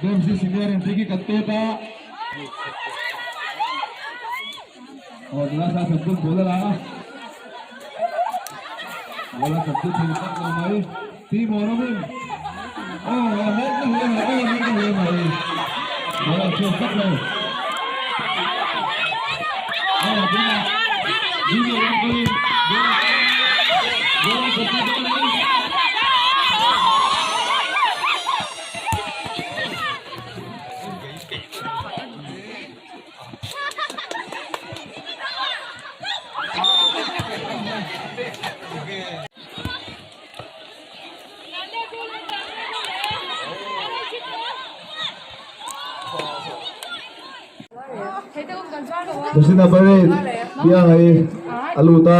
BMC senior in free kick an pek a. Aw nula sa Samtun ball a la a. Ball a Samtun thei tak lo mai. Team Awrawin aw a hawk na hle mai aw a hawk na hle mai. Ball a chhuak tak lo. Aw tunah junior lam kalin ball ball a Samtun dawn mai. Jersey number 8 Pianga hi a lut a.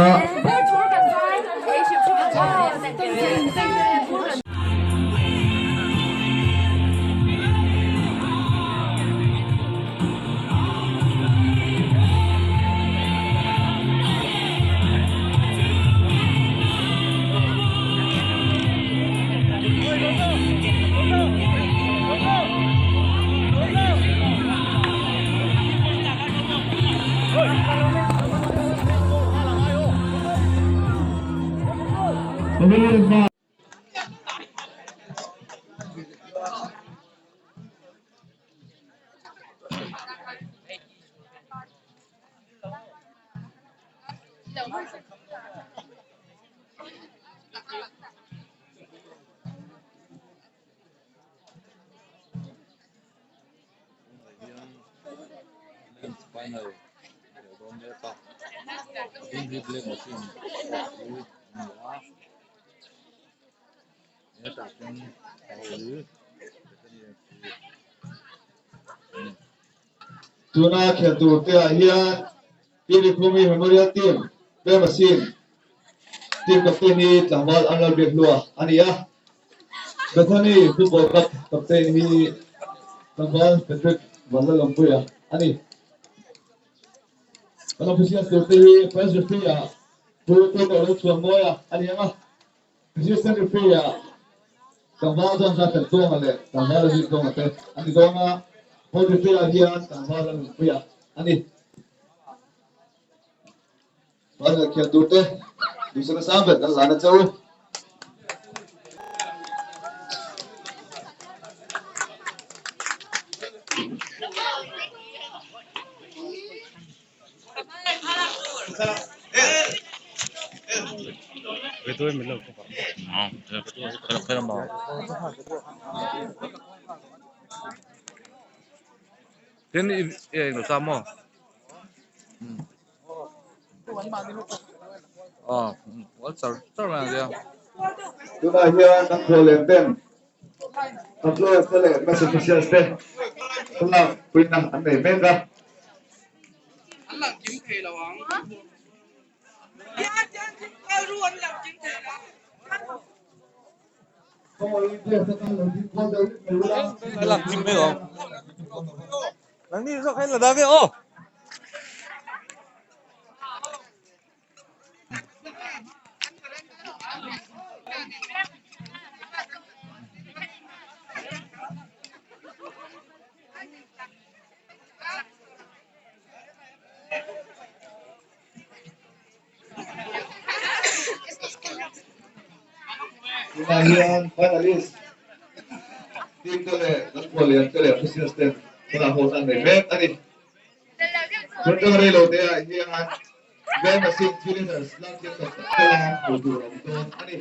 Tuna khelh tur te ah hian Pi Rikhumi Memorial Team Pem Asin Team Captain hi tlangval Anral Biakhlua a ni a, Bethany Football Club Captain hi tlangval Patrick Vanlalawmpuia a ni. Kan officials tur te hi First Referee ah Pu Tutor Lalchhuanmawia a ni ang a. Assistant referee ah tlangval chuan hla khat dawnga leh tlangval a zir dawnga te a ni dawn a, fourth referee ah hian tlangval a nunpui a a ni. Final khian tur te duhsakna sang ber kan lan a che u. Tunah hian kan khualeng ten kan players te leh match officials te thlalak puina an nei mek a. Tunah hian finalist team te leh kan khuallian te leh officials ten hmunah hawn an nei mek a ni. Tun tang rei lo te ah hian Veng Asin Cheerleaders lak thiam tak tak te lam hmuh tur a awm dawn a ni.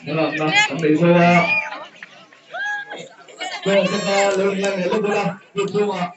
Hmalakna kan nei zo a, player te kha lo inlan leh lawk ula group chhungah.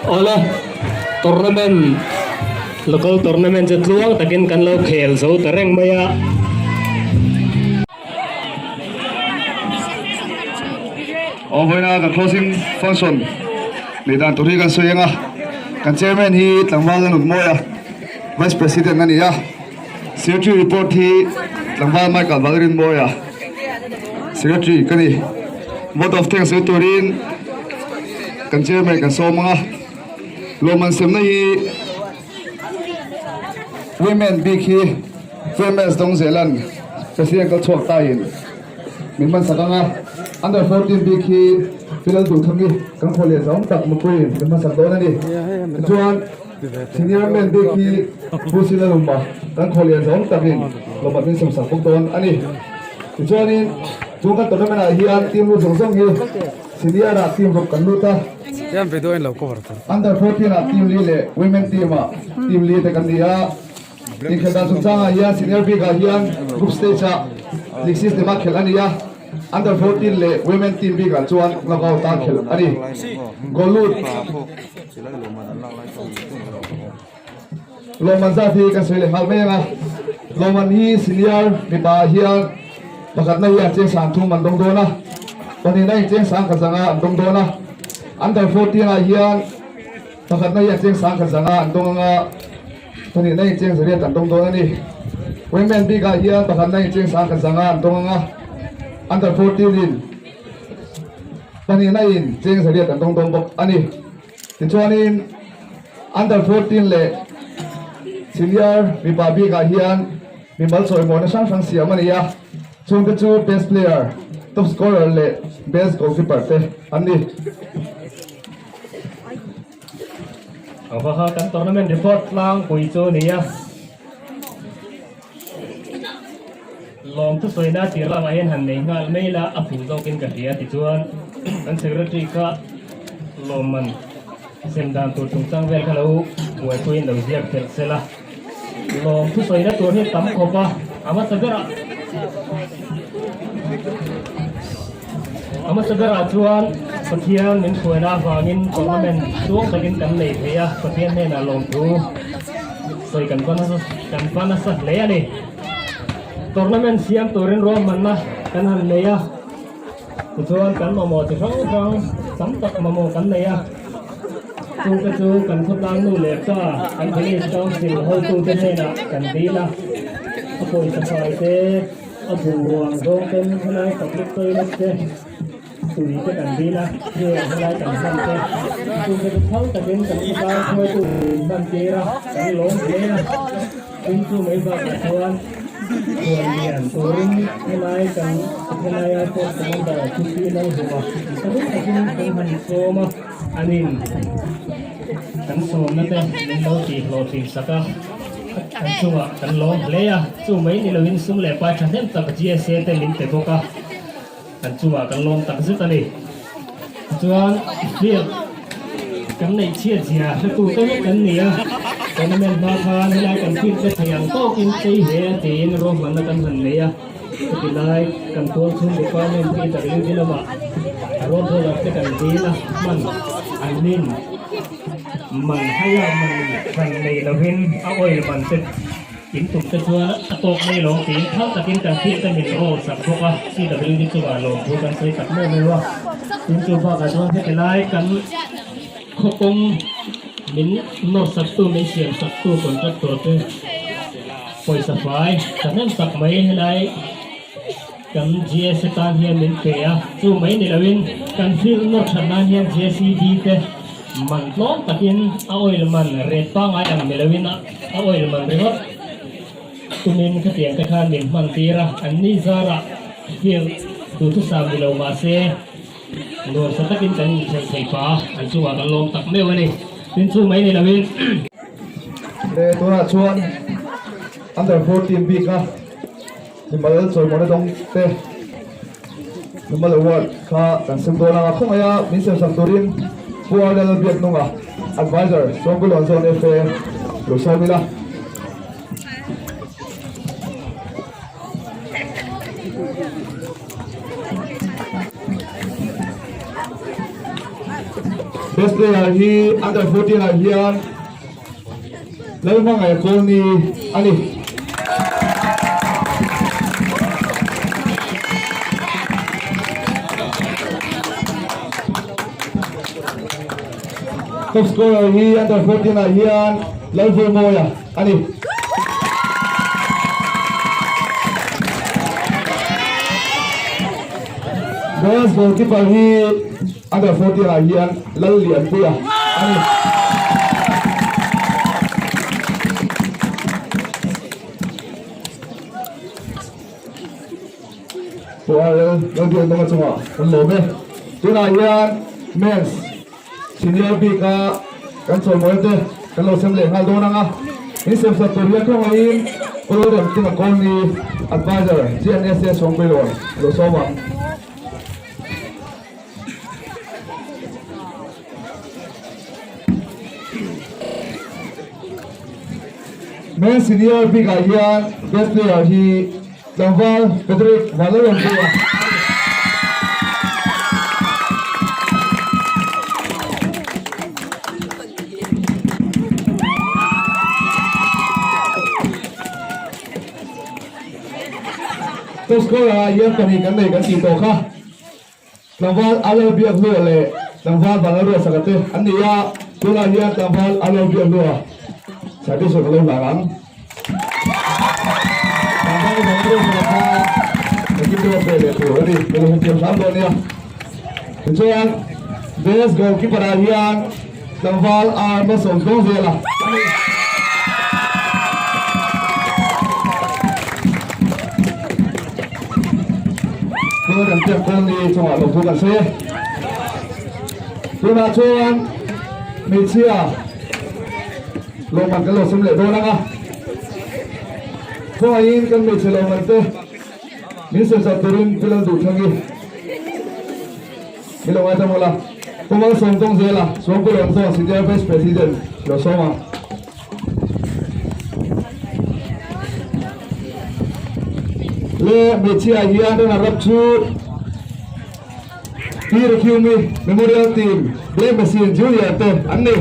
Awle tournament local tournament chu tluang takin kan lo khel zo ta reng mai a. Aw vawiina kan closing function leh dan tur hi kan sawi ang a, kan chairman hi tlangval a nut mawi a, vice president a ni a, secretary report hi tlangval Michael Valrinmawia secretary ka ni. Vote of thanks sawi turin kan chairman kan sawm ang a, lawmman semna hi women bik hi Fairness dawng zelan President kal chhuak tain min hman sak ang a, Under 14 bik hi Filal Duhthang hi kan khaw leh zawng tak mupui min hman sak dawn a ni. Tichuan Senior Men bik hi Pu Sila Lumba kan khaw leh zawng takin lawmah min sawm sak bawk dawn a ni. Tichuanin chung kan tournament ah hian team lut zawng zawng hi Senior ah team ruk kan lut a, Under 14 ah team li leh Women team ah team li te kan ni a. Inkhelh dan chungchangah hian senior bikah hian group stage ah league system a khelh a ni a, under 14 leh women team bikah chuan knockout a khelh a ni. Goal lut Lawmman zat hi kan sawi leh nghal mai ang a, Lawmman hi senior mipa ah hian pakhatna hi an cheng sang thum an dawng dawn a, pahnihna in cheng sang khat zanga an dawng dawn a, under 14 ah hian pakhatna hi an cheng sang khat zanga an dawng ang a, Pahnih na incheng zariat an dawng dawn a ni. Women bikah hian pakhat na incheng sang khat zanga an dawng ang a, under 14 in pahnih na incheng zariat an dawng dawn bawk a ni. Tichuanin under 14 leh senior mipa bikah hian mimal chawimawina hrang hrang siam a ni a, chungte chu best player, top scorer leh best goalkeeper te an ni. A va kha kan tournament report tlangpui chu a ni a, lawm thusawina tir lamah hian han nei nghal mai ila a fuh zawkin ka hria tichuan kan secretary kha lawmman sem dan tur chungchang vel kha lo buaipuiin lo ziak fel sel a, lawm thusawina tur hi tam khawp a, a hmasa berah A hmasa berah chuan Pathian min hruaina avangin tournament chuang takin kan nei thei a, Pathian hnenah lawmthu sawi kan va nasa kan va nasa hle a ni. Tournament siam turin ruahmanna kan han nei a, tichuan kan mamawh chi hrang hrang tam tak mamawh kan nei a, chungte chu kan khawtlang nu leh pa kan village council hotute hnenah kan dil a, a pawisa fai te, A bungrua zawng ten helai public toilet te tui te kan dil a, heng helai kan hman te chungte chu phal takin kan khawtlang hruaitu in hman tir a, kan lawm hle a, tin chu mai bakah chuan khuan lian turin helai kan helaia force commander Chuti Lalhuma tarin takin kan han sawm a, anin kan sawmna te min lo tihhlawhtlin sak a. Kan chungah kan lawm hle a, chu mai ni loin sum leh pai thahnem tak GSA te min pe bawk a, kan chungah kan lawm tak zet a ni. Tichuan field kan neih chhiat zia hretu te vek kan ni a, tournament hma khan helai kan field te thei ang tawkin chei hle a tiin ruahmanna kan han nei a, heti lai kan tual chhung department PWD lamah road roller te kan dil a, hman an nin. Man haia man hran nei lovin a oil man te in tum te chuan a tawk mai lo tiin phal takin kan thil te min roll sak bawk a, CWD chungah lawmthu kan sawi tak meuh meuh a, tin chu bakah chuan heti lai kan khawpawng min nawr sak tu min siam sak tu contractor te pawisa fai thahnem tak mai helai Kan GSA tan hian min pe a, chu mai ni loin kan field nawr that nan hian JCB te man tlawm takin a oil man ret pangngai ang ni loin a oil man ringawt tumin khatiang te khan min hman tir a, an ni zarah field duhthusam ni lo mahse. Nuamsa takin kan inkhelh thei pah a, an chungah kan lawm tak meuh a ni. Tin chu mai ni loin. Le tunah chuan under 14 bik a mimal chawimawna dawng te mimal award kha kan sem dawn ang a, khawngaih a min sem sak turin Pu Arnel Biaknunga advisor Sawngkulawn Zone FA lo sawm ila. Best player hi under 14 ah hian Lalhmangaih Kawlni a ni. Top scorer hi under 14 ah hian Lalvulmawia a ni. Best goalkeeper hi under 14 ah hian Lallianpuia a ni. Pu RL Lalbiaknunga chungah kan lawm e. Tunah hian Men's Senior bik a kan chawimawi te kan lo sem leh nghal dawn ang a, in sem sak tur hian khawngaihin Pu Lalremkima Colney Advisor GNSA Sawngpuilawn a lo sawm ang. Men Senior bik ah hian best player hi Tlangval Frederick Vanlalawmpuia. Top scorer ah hian pahnih kan nei kan tih tawh kha. Tlangval Alo Biakhlua leh Tlangval Vanlalruatsaka te an ni a, tunah hian Tlangval Alo Biakhlua certificate ka lo hlan ang. Tlangval Vanlalruatsaka kha nakin deuh a pe leh tur a ni, ka lo hrethiam hram dawn nia. Tichuan Best Goalkeeper ah hian Tlangval R Malsawmdawngzela a ni. Thil kan piak kawl ni chungah lawmthu kan sawi e. Tunah chuan hmeichhia lawmman kan lo sem leh dawn ang a. Khawngaihin kan hmeichhe lawmman te min sem sak turin thil an duh thlang i min lo ngaithla mawlh a. Pu Malsawmtawng zela Suangpuilawn Zone Senior Vice President lo sawm ang. Le hmeichhia hian runner up chu Pi Rukhiumi Memorial Team Black Machine Junior te an ni.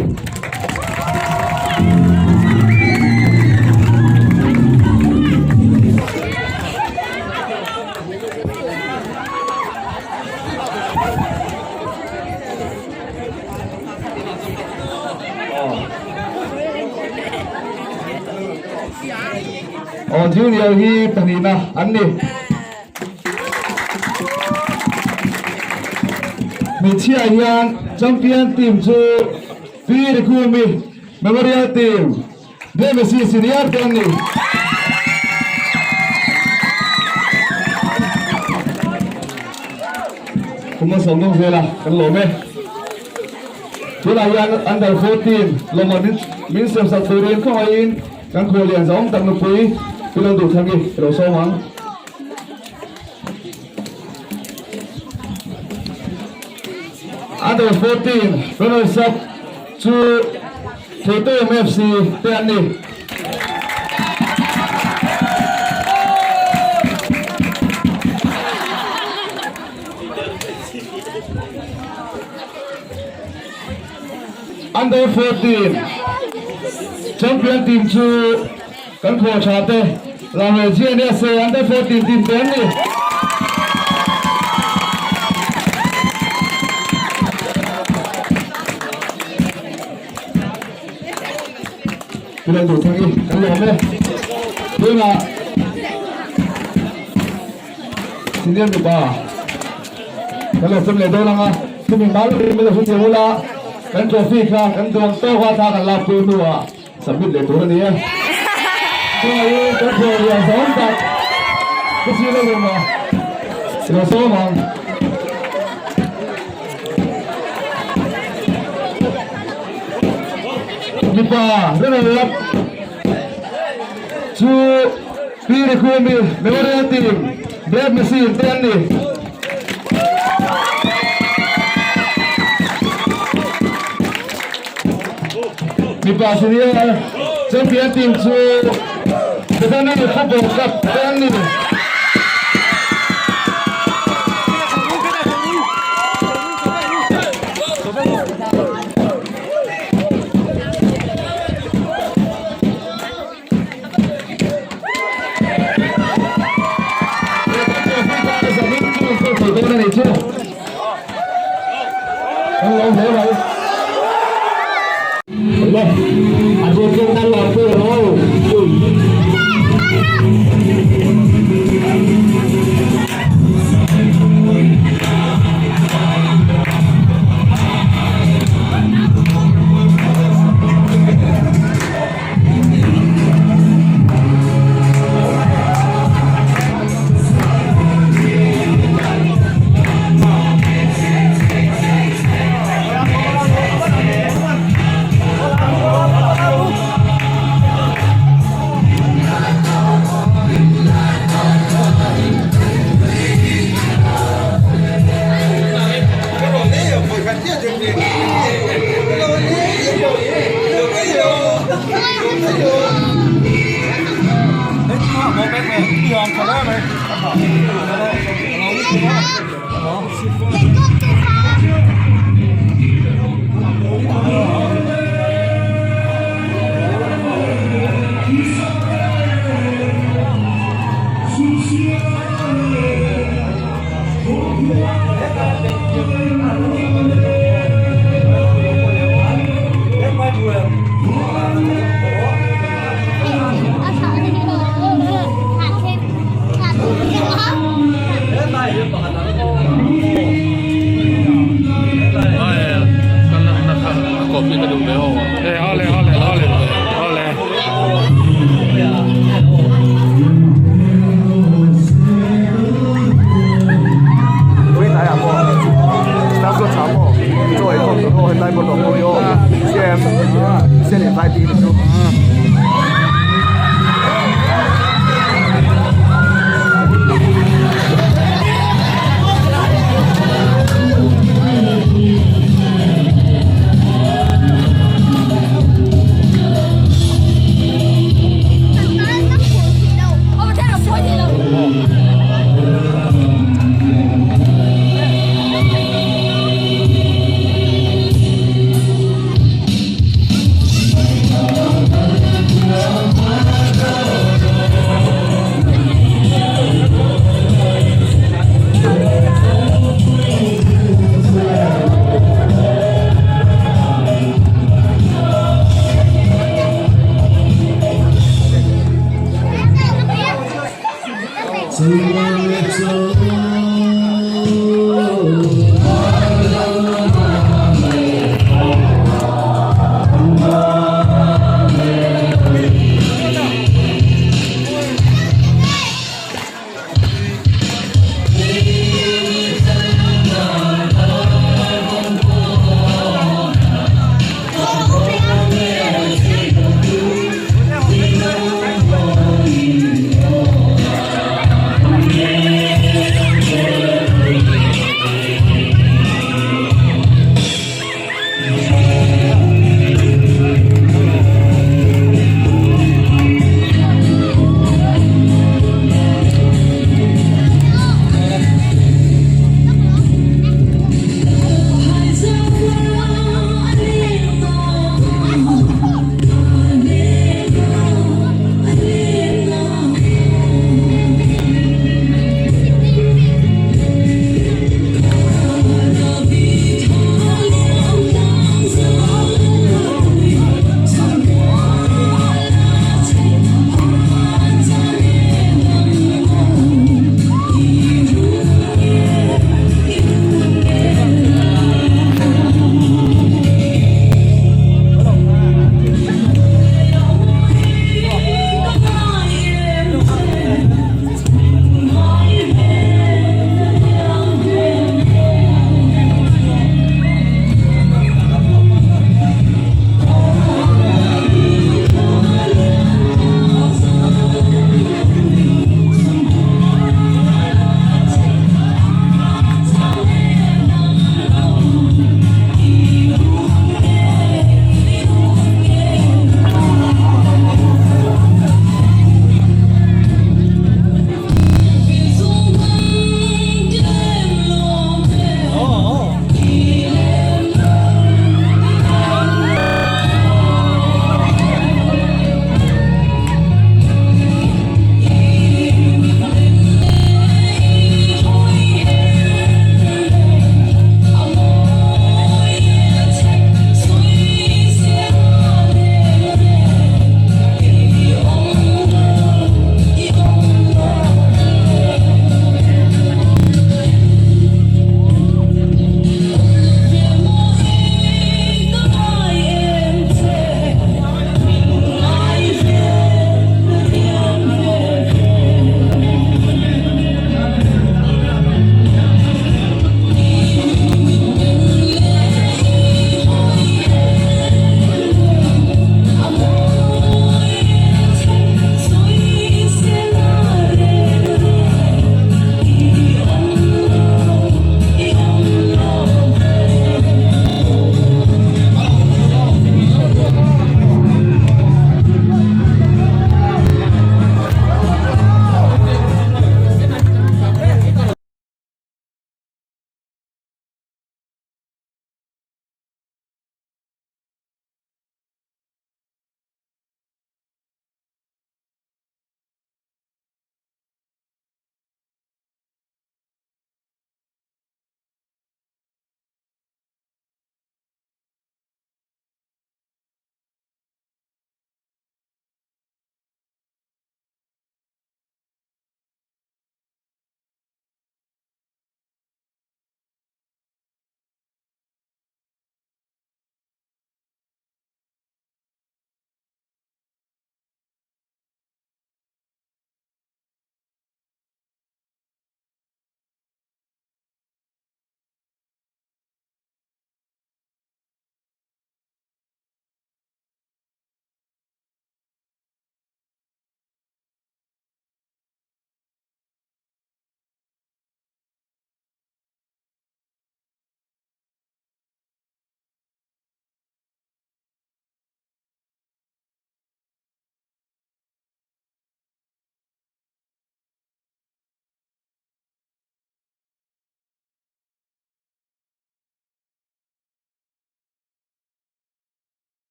Aw junior hi pahnihna an ni. Hmeichhia hian champion team chu Pi Rikhumi Memorial Team Demesi Senior te an ni. Kuma sawmdawng zela kan lawm e. Tunah hian under 14 lawmman min min sem sak turin khawngaihin kan khual lian zawng tak nupui i lo duh thlang i i lo sawm ang. Under 14 runners up chu Theitawm FC te an ni. Under 14 champion team chu kan khual tha te Lamwe GNSA Under 14 team te an ni. Tulan duh thang i kan lawm e. Tunah Senior mipa kan lo sem leh dawn ang a, chumi mal min lo hrethiam ula, kan trophy kha kan duang tawk a thla kan lak pui hnuah submit leh tur a ni e. Chungaiin kan khual riah zawng tak ka si lo reng a, i lo sawm ang. Mipa runner up chu Pi Rikhumi Memorial Team Black Machine te an ni. Mipa senior champion team chu Bethany Football Club te an ni.